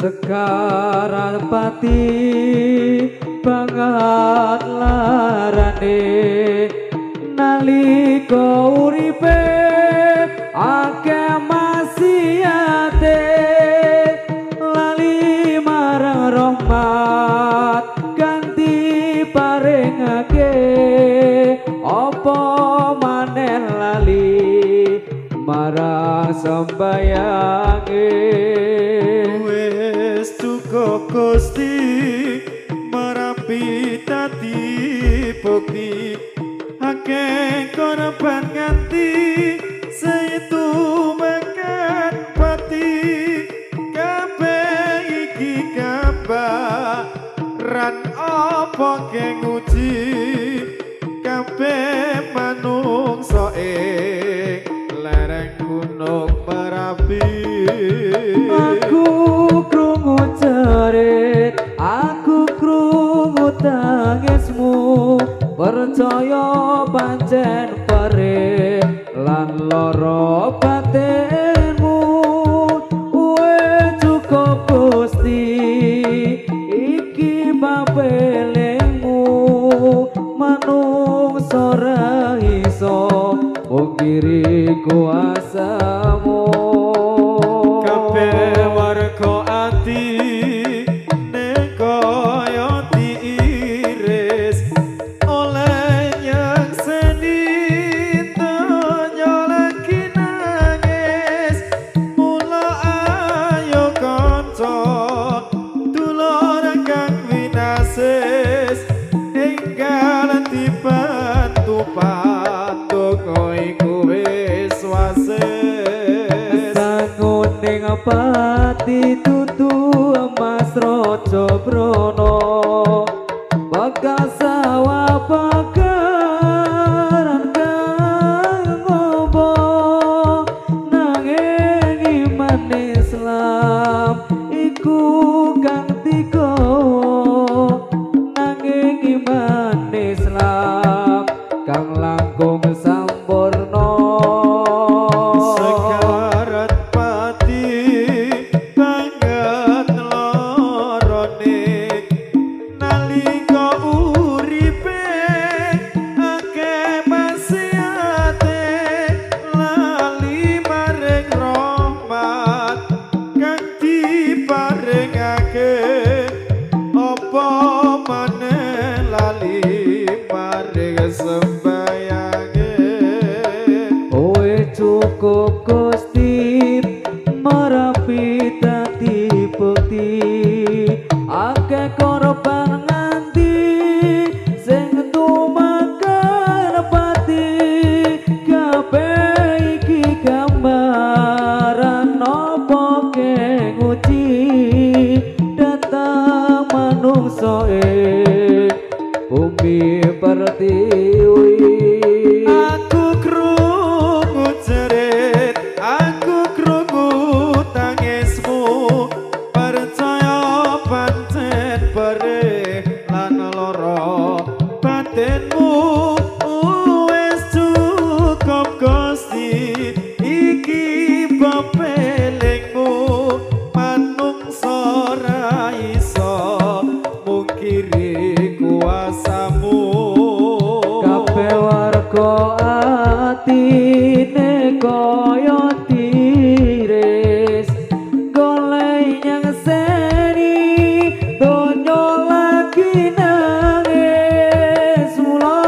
Sekarat pati banget larane nalika uripe akeh maksiate lali marang rahmat ganti paringake apa maneh lali marang sembayange. Wis cukup Gusti Merapi dadi bukti akeh korban nganti seitu makan pati kabeh iki gambaran apa keng uji kabeh manungsa ing lereng Gunung Merapi. Aku krungu jerit, aku krungu tangismu, percaya pancen perih lan lara batinmu. Wis cukup Gusti iki papelingmu, manungsa ra iso mungkiri kuasamu. Kabeh warga ati ne kaya diiris oleh nyekseni donya lagi nangis. Mula ayo kanca dulur kang winasis enggal dibantu patung iku wis wasis. Sanguning pati tutu Mas Raja Brana bakal sawah pakaran kang ngopo nanging iman Islam iku kang digawa, nanging iman Islam kang langkung sampurna. Sekarat pati banget lorone nalika uripe akeh maksiate lali maring rahmat kang diparingake apa maneh lali maring sembayange. Wis cukup Gusti Merapi dadi bukti akeh korban nganti sing tumakan pati kabeh iki gambaran apa keng uji datang manungsa ing bumi pertiwi. Aku krungu jerit, aku krungu tangismu, percaya pancen perih lan lara batinmu. Wis cukup Gusti iki pepelingmu, manungsa ra iso mungkiri kuasamu. Kabeh warga atine kaya tiris golek nyekseni donya lagi nangis. Mula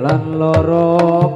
Lan loro.